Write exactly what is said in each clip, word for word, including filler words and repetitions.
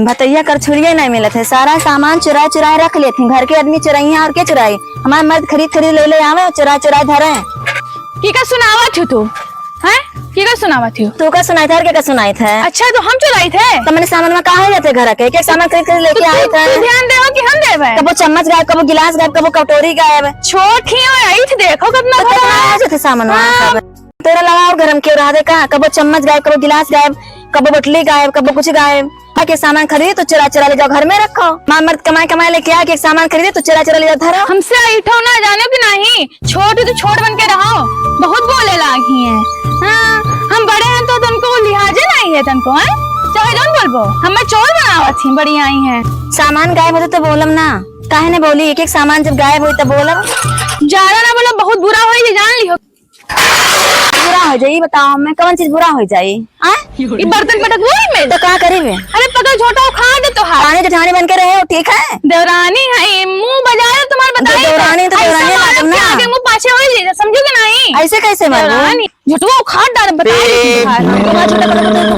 भतैया करछुलिये नहीं मिलत है, सारा सामान चुरा चुरा रख लेत हैं। घर के आदमी चुराइया और के चुराई? हमार मर्द खरीद खरीद ले ले आवे और चुरा चुरा धरे। की का सुनावत हो तू? हैं? की का सुनावत हो? तू का सुनाई था और के का सुनाई था? अच्छा, तो हम चुराई थे? तो मैंने सामान में का हो जाते घर के? एक एक सामान खरीद खरीद लेके तो आए तू, थे। तू ध्यान देवा कि हम देवे? कबो चम्मच गायब, कबो गिलास गायब, कबो कटोरी गायब। छोट ही हो, आई थे, देखो कितना तो कितना भरा है। आ जाते सामान वहाँ हाँ। सब। तोरा लगा और घर में क्यों रहा दे का? कबो चम्मच गायब, कबो गिलास गायब, कबो बटली गायब, कबो कुछ गायब। आके सामान खरीदे तो चुरा चुरा ले जाओ, घर में रखो। माँ मर्द कमाए कमाए लेके आके सामान खरीदे तो चुरा चुरा ले जाओ, धरो। हमसे ऐठो ना, जानो कि नहीं, छोट तो छोट बन के रहो, बहुत बोले लागी है। हाँ, हम बड़े हैं तो तुमको लिहाजे नहीं है तुमको, हैं? चाहे जौन बोलबो, हमें चोर बनावत ही, बड़ी आई हैं। सामान गायब होते तो बोलम ना, काहे ने बोली? एक एक सामान जब गायब होई तो बोलम। ज्यादा ना बोलो, बहुत बुरा होई, ये जान लियो। बुरा हो जाई, बताओ, मैं कौन चीज बुरा हो जाई? आ? ये बर्तन पटक वो ही में? तो का करी बे? अरे पता, झोटा उखाड़ दे तोहार। पानी जेठानी बन के रहे हो, ठीक है? देवरानी है, मुंह बजाए तुम्हार बताई। देवरानी तो ऐसा देवरानी मारब मालूम ना। आगे मुंह पाछे हो जाए, समझो कि नहीं? ऐसे कैसे मारबो? देवरानी, झोटवा उखाड़ डाल, बताई ए, तोहार।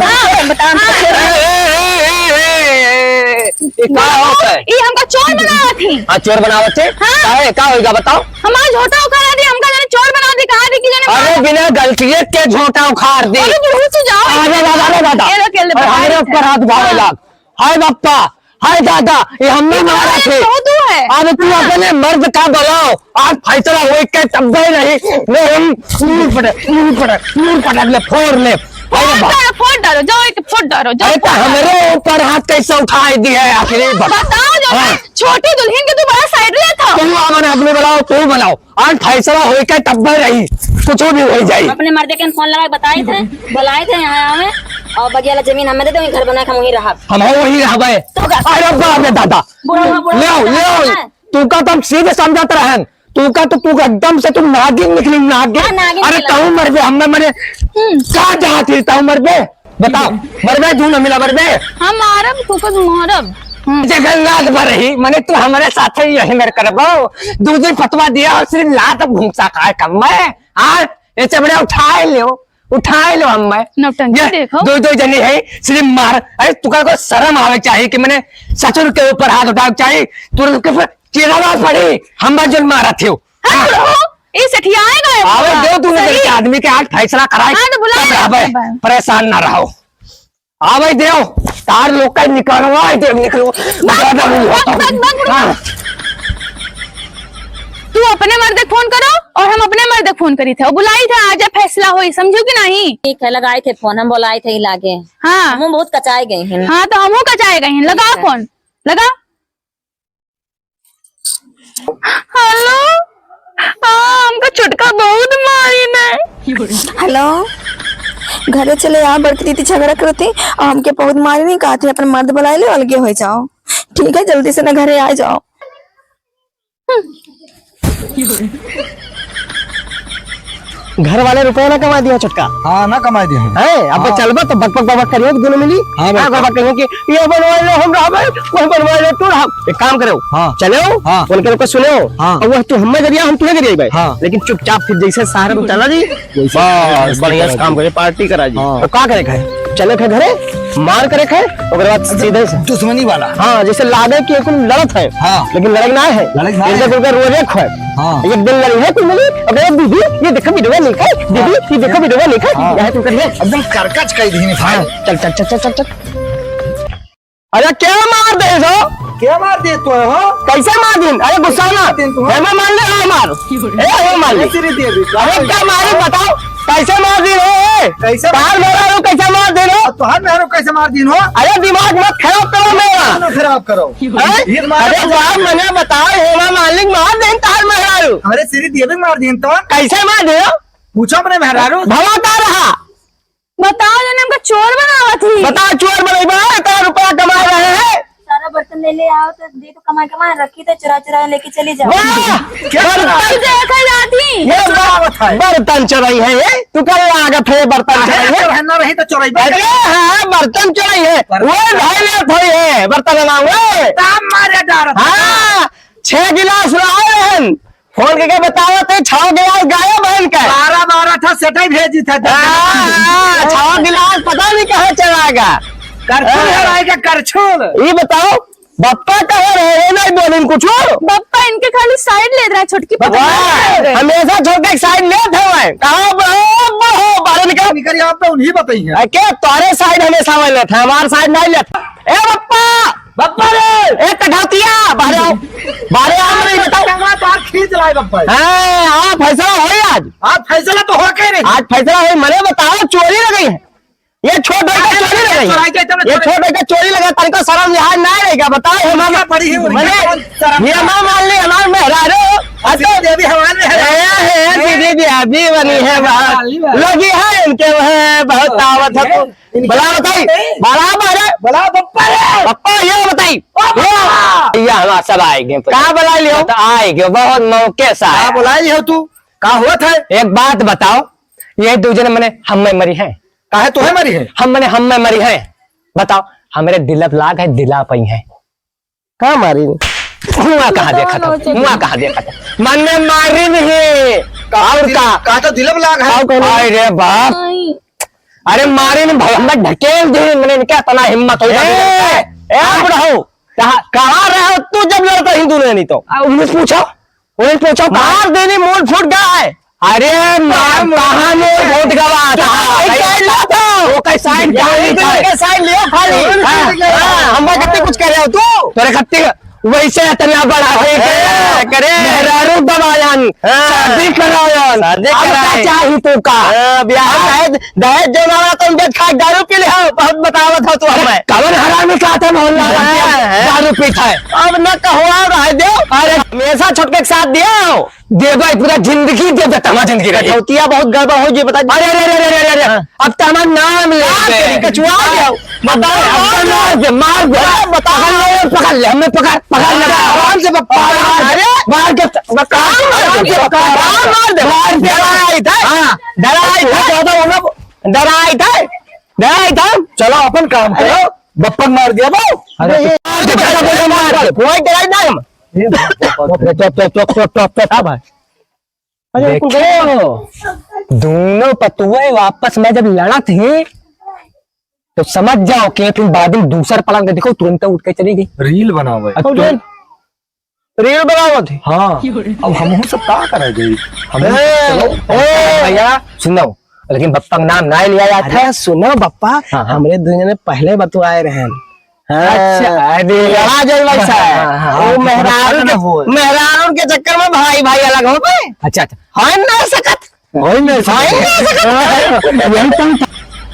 हाँ, बता, हाँ। ए, ए, ए, ए, ए, ए, ए, का होता है? ये हमका चोर बनावत ही। हाँ, चोर बनावत है? हाँ। का है? का होइगा बताओ? हमार झोटा उखाड़ दी, हमका जाने चोर बना दी, कहा दी कि जाने अरे मार- बिना गलतिये के झोटा उखाड़ दी। अरे बुढ़ऊ से जाओ। अरे दादा, अरे दादा। ये लो, ये लो, अरे बताई हमरे थे। ऊपर हाथ उठावे हाँ। लाग। हाय बाप्पा, हाय दादा, ये हम नहीं मारा थे। बहुत दूर है। अरे तू हाँ। अपने मर्द का बुलाओ, आज फैसला होई के तब भी नहीं। नहीं, हम नूर पटक, नूर पटक, नूर पटक ले, फोड़ ले। अरे फोड़ बा- डालो, फोड़ डालो, जाओ एक फोड़ डालो, जाओ अरे तो फोड़ डालो। हमरे ऊपर हाथ कैसे उठाई दी है आखिर ये बता। बताओ जो हाँ। मैं छोटी दुल्हन के तू बड़ा side लेत हो। तू अपन आदमी बनाओ, तू बनाओ। आज फैसला होई के तब भी रही, कुछ भी हो जाई। अपने मर्दे के फोन लगा के बताई थे, बुलाए थे यहाँ आवे और बगियाला जमीन हमें दे दे, वहीं घर बना के हम वहीं रहब। हम हो वहीं रहबे। तो का? अरे बाप रे दादा। बुढ़ा हुआ, बुढ़ा ले आओ, हुआ ले आओ। है। तू का तो हम सीधे समझत रहन। तू का तो तू एकदम से तू नागिन निकली, नागिन। हाँ, नागिन अरे निकला। तू मरबे, हमें मरे। हम्म। का चाहती तू मरबे? बताओ, मरबे, जून मिला मरबे? हम मारब, तू कुछ मारब। हम्म। जगन्नाथ भर ही, मने तू हमारे साथ ही यही मेरे करबो। दूसरी फतवा दिया और सिर्फ लात घूसा खाए कम में। हाँ, ये चमड़े उठाए लो, उठाए लो हम में। नौटंकी ये देखो। दो, दो जने है, सिर्फ मार। अरे, तू का को शर्म आवे चाहिए कि मने ससुर के ऊपर हाथ उठावे चाहिए। तू के ऊपर चिल्लावा पड़ी, हम बार जन मारा थे। हाँ, हाँ। बुढ़ऊ, ई सठियाए गए आवे बुढ़ा। दो तू सही। लड़के आदमी के आज फैसला कराए। हाँ, तो बुला तब ले। रहबे, परेशान ना रहो। आवे देव, तार लोग का निकलवा दे, निकलो। बस, बस, बस, बस, बस, बस। हाँ। तू अपने मर्दे फोन करो और हम अपने मर्दे फोन करी थे। और बुलाई थे, आज फैसला होई, समझो कि नहीं? ठीक है, लगाए थे फोन, हम बुलाए थे इलाके। हाँ। हम बहुत कचाए गए हैं। हाँ, तो हमहू कचाए गए हैं। लगा ठीक है। फोन, लगा। हेलो, हाँ, हमका छोटका बहुत मारी ने। हेलो, घरे चले आओ, बड़की दीदी झगड़ा करती और हमके बहुत मारी नहीं कहती, अपन मर्द बुलाए ले, अलगे हो जाओ। ठीक है, जल्दी से ना घरे आ जाओ। घर वाले रुपया ना कमा दिया छोटका। हाँ, ना कमा दिया है। हैं? अब हाँ। चलबा तो बक बक बक बक करियो कि दोनों मिली। हाँ, हाँ, बिल्कुल। बक बक करियो कि ये बनवा लो, हम रहबे, वो बनवा लो, तू रह। एक काम करो। हाँ। चलो, हाँ। उनके रुपये सुनो। हाँ। अब वह तू हमें गरिया, हम तुम्हें गरिया भाई। हाँ। लेकिन चुपचाप फिर जैसे शहर में चला जी, वैसे बस, बढ़िया से काम करे, पार्टी करा जी। हाँ। तो का करे खाए? चले खाए घरे, मार करे खाए, ओकरे बाद सीधे से दुश्मनी वाला। हाँ, जैसे लागे कि कुल लड़त है, हाँ। लेकिन लड़क ना है। लड़क ना इनका है। कुल का रोजे खाए। हाँ। एक दिन लड़ी है कुल मिली, अबे दीदी, ये देखो वीडियो नहीं खाए, दीदी, हाँ। ये देखो वीडियो नहीं खाए, हाँ। यह तू करिए। एकदम करकच कह दी भाई। हाँ, चल, चल, चल, चल, चल, चल। अरे क्या मार दे दो? क्या मार दे तो हो? कैसे मार दिन? अरे गुस्सा ना। कैसे मार दिन तू? हेमा मार ले, हाँ मार। ए, हेमा मार ले। कैसे रे दे दे? अरे क्या मारे बताओ? कैसे मार दिन हो? ए, कैसे तार मार मेहरारू कैसे मार दिन हो? अब तोहार मेहरारू कैसे मार दिन हो? अरे दिमाग मत खराब करो मेरा। ना खराब करो। हैं? ये मार अरे दे। बाप मने बताओ, हेमा मालिक मार दिन तार मेहरारू। अरे श्री देवी मार दिन तो। कैसे मार दिन हो? पूछो अपने मेहरारू। भला का रहा? बताओ, जने हमका चोर बनावत ही। बताओ, चोर बनइबा, इतना रुपया कमा रहे हैं। सारा बर्तन ले ले आओ तो दे दो, कमा कमा रखी तो चुरा चुरा लेके चली जाओ। वाह! क्या बर्तन चुरावत है? देखा जाती। ये चुरावत है। बर्तन चुराई है ये? तू का लागत है बर्तन अरे, चुराई है? चुराई ना रही तो चुराई बा। अरे हाँ, बर्तन चुराई है। बर्तन वो भाई ये थोड़ी है, बर्तन बनाओ, ए। दाम मारे डारत है। हाँ, छह गिलास लाए रहन। फोन करके बतावत है, छह गिलास गायब है इनका। बारह बारह था, सेठाई भेजी था। हाँ, हाँ, छह गिलास पता नहीं कहाँ चला गया। करछुल हाँ। है भाई का, करछुल। ई बताओ, बप्पा कहाँ रहे? ये नहीं बोलिन कुछ। बप्पा इनके खाली side लेत रहे, छोटकी पतंग वाह, लेत रहे। हमेशा छोटके side लेत हवे। कहाँ बहो, बहो, बाहर निकल। निकल, आप तो उन्हीं बताई हैं। अ, के तोरे side हमेशा वही लेत है, हमार side नहीं लेत। ए बप्पा, बप्पा रे, ए कठौतिया, बाहर आओ, बाहर आओ, नहीं बताओ। पतंगवा तो आप खींच लाए बप्पा। हाँ, हाँ, फैसला होई आज। आज फैसला तो होके रही। आज फैसला होई, मने बताओ, चोरी लग गई है। ये छोट भाई का चोरी लगे। चोराई के चलो, ये चोराई। छोट भाई का चोरी लगे, तनिको शर्म लिहाज ना रहेगा, बताओ हम, हम, पड़ी है, उनका मने, कौन शर्म ये ना मान ले, हमार मेहरारू, अरे, देवी हमार मेहरारू। ए, हे, दीदी, देवी बनी है, बहुत। लगी है इनके वह, बहुत तावत है तो। इनके बड़ा बताई, नहीं। बड़ा मारे। बड़ा बप्पा रे। बप्पा, ये बताई। ओ बप्पा। ये, ये हमार सब आए गए। का बुला लियो? तो आए गए, बहुत मौके से आए। का बुला लियो तू? का हुआ था? एक बात बताओ, ये दू जने मने हम में मरी हैं। काहे तोहे मरी है? हम मने हम में मरी है। बताओ, हमरे दिलब लाग है, दिला पई है। का मारी? मुआ कहाँ देखा था? मुआ कहाँ देखा था? मन में मारी नहीं। और का? का तो दिलब लाग है। का कहले? अरे बाप। अरे मारी नहीं भाई, हमने ढकेल दी, मने इनके इतना हिम्मत हो ए, जाता है। ए, आप रहो। कहाँ, कहाँ रहो तू जब लड़ता हिंदू ने नहीं तो? आ, उन्हें पूछो। ओए, सोचो, मार देनी, मूड फूट गया है। अरे, मार, कहाँ मूड फूट गया था? तो भाई, कह ला था। वो का side कहाँ लिखा है? Side लियो खाली। हाँ, हाँ, हम कितने कुछ कह रहे हो तू? तोरे खत्ती वैसे इतना बड़ा है कि ए, करे। मेहरारू दबायन, हाँ। शादी करायन। शादी अब का कराए। चाही तू का? हाँ, ब्याह। अब दहेज, दहेज जो ना रहा तो उनके खा दारू पी ले हो, बहुत बतावत हो तू हमें। कवन हरामी का था मोहल्ला हाँ, का? हाँ। दारू पीता है। अब न कहो, रह दो। अरे, हमेशा छोटके के साथ दिया हो। देबा, पूरा जिंदगी देबा, तमा जिंदगी का। कठौतिया बहुत गड़बड़ हो, ये बता। अरे, अरे, अरे, अरे, अरे, अरे। हाँ। अब तो हमार नाम ले हाँ, ले। तेरी कचुआ ले आओ। बताओ, अब तो मार दे, मार दे। अरे, बताओ। पकड़ ले, पकड़ ले, हमें पकड़, पकड़ ले। आराम से बप्पा, आराम से। अरे, मार के, बता, आराम से बप्पा, मार दे। मार दे। डराई था। हाँ। डराई था। ज्यादा होगा। डराई था। डराई था। चलो, अपन काम करो। अरे। बप्पा मार दिया, बाबू। अरे, अरे, तो मार दे, मार दे। कोई डराई ना हम। ए, top, top, top, top, top, top, top, हाँ भाई। अरे, देखो, दोनों पतुए आपस में जब लड़त ही, तो समझ जाओ कि फिर बाद में दूसर पलंग देखो, तुरंत उठ के चली गई। रील बनावे। अच्छा। रील बनावत ही। हाँ, अब हमहू सब का करे गई? हम ए, चलो, ए। भैया, सुनो, लेकिन बप्पा का नाम ना लिया जात है। अरे सुनो बप्पा, हाँ, हाँ। हमरे दुनिया में पहले बतुआए रहे हैं। हाँ। अच्छा, अरे। लड़ा जाए भाई साहब। हाँ, हाँ, वो हाँ, मेहरारू के, मेहरारू के चक्कर में भाई, भाई अलग हो गए। अच्छा, अच्छा। हाँ, ना सकत। वही में से। हाँ, ना सकत। यही तो।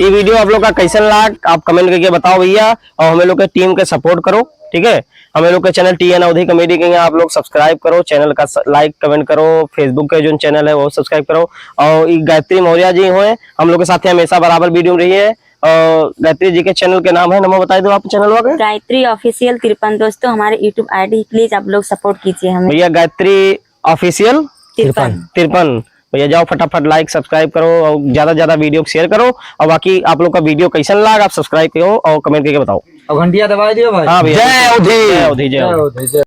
ये video आप लोग का कैसन लाग, आप comment करके बताओ भैया, और हमें लोग के team के support करो, ठीक है? हमें लोग के channel T N अवधी comedy के यहाँ आप लोग subscribe करो, channel का स-, like, comment करो, Facebook के जो channel है वो subscribe करो, और ये गायत्री मौर्य जी हुए, हम लोग के साथ हमेशा बराबर video में रही है। और गायत्री जी के channel के नाम है, नाम बता दो आप channel का। गायत्री Official तिरपन। दोस्तों, हमारे YouTube ID please आप लोग support कीजिए हमें। भैया, गायत्री Official तिरपन। तिरपन। भैया, जाओ फटाफट like, subscribe करो और ज्यादा से ज्यादा video को share करो। और बाकी आप लोग का video कैसन लाग, आप subscribe करो और comment करके बताओ। और घंटिया दबा दियो भाई। हाँ भैया, जय अवधी। जय अवधी, जय जय अवधी। अवधी, जय।